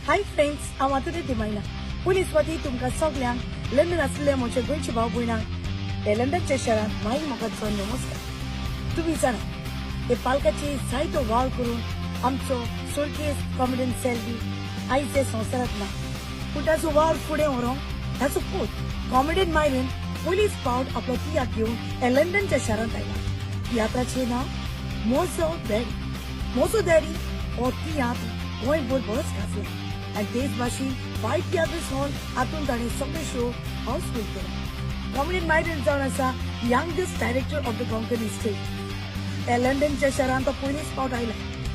Hi friends, हांव Antony डिमायना. Police वती तुमकां सगल्यांक लंडन आसलेल्या म्हज्या गोंयच्या भाव भयणांक हे लंडनच्या शहरांत माई मोगाचो नमस्कार. तुमी जाणा हे पालकाची जायतो वावर करून आमचो सुरखेस कॉमेडियन सेल्वी आयज हे संवसारांत ना, पूण ताचो वावर फुडें व्हरूंक ताचो पूत कॉमेडियन मायरन पुलीस पावट आपलो तियात्र घेवन हे लंडनच्या शहरांत आयला. तियात्राचें नांव मोजो डॅडी. मोजो डॅडी हो तियात्र गोंयभर बरोच गाजला आनी तेच भाशेन फायव तियात्रीस हॉल हातूंत ताणें सगळे शो हाऊसफूल केले. कॉमेडियन मायरन जावन आसा youngest director of the Konkani state. ह्या लंडनच्या शहरांत तो पयलीच फावट आयला.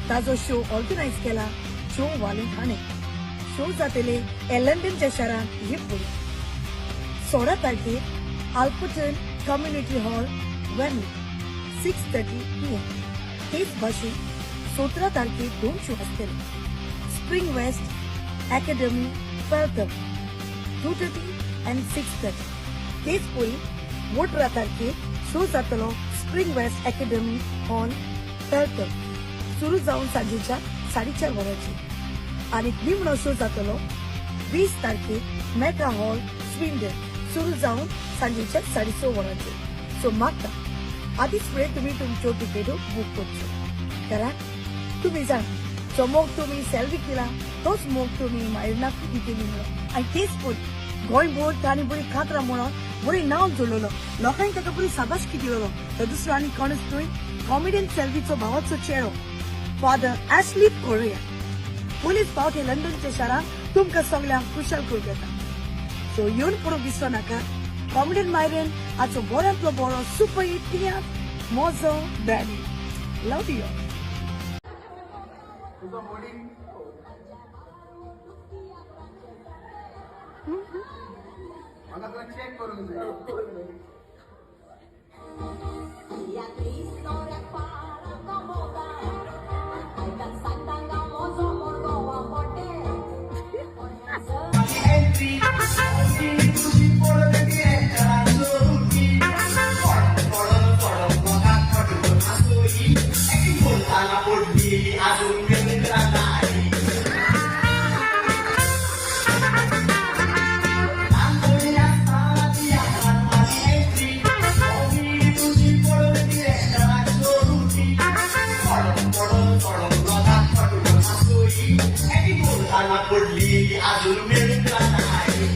ताजो शो ऑर्गनायज केला शो वालेंत हाणें. शो जातले ह्या लंडनच्या शहरांत ही पळय 16 तारखेर Alperton community hall, Wembley, 6:30 p.m. तेच भाशेन 17 तारखेर दोन शो आसतले. Spring West Academy, Feltham, 2:30 and 6:30. तेच पळय 18 तारखेर शो जातलो Spring West Academy hall, Feltham, सुरू जावन सांजेच्या 4:30 वरांचेर. आनी निमणो शो जातलो 20 तारखेर मेका हॉल, स्विंडन, सुरू जावन सांजेच्या 6:30 वरांचेर. सो मागता आदीच फुडें तुमी तुमच्यो तिकेट्यो बूक करच्यो, कारण तुमी जाणा जो मोग तुमी सेल्वीक दिला तोच मोग तुमी मायरनाकूय दितली म्हणून. आनी तेच पळय गोंयभर तांणी बरी कातरां म्हणून बरी नांव जोडलेलो, लोकांनी ताका बरी शाबासकी दिलेलो. तो दुसरो आनी कोणूच न्हय, कॉमेडियन सेल्वीचो भावाचो चेडो फादर ॲश्ली कोरिया. पुलीस पावट हे लंडनच्या शहरांत तुमकां सगल्यांक खुशाल करूंक येता. सो येवन पडूंक दिसो नाका कॉमेडियन मायरन हाचो बऱ्यांतलो बरो super hit tiatr mojo daddy. Love you. तुझा वडील मला जरा चेक करून दे. Cristo para acomoda. आयकन सांगता मोजो मुरगोवा मोटे. एंट्री तुझी पडली पडून पडून मोगात पडून आसोई बोलताना पडली अजून मेळूंक नाही. ल्हानपणी आसतना तियात्रांत माझी एंट्री तुझी पडली रुटी पडून पडून पडून मोगात पडून आसोई बोलताना पडली अजून मेळूंक नाही.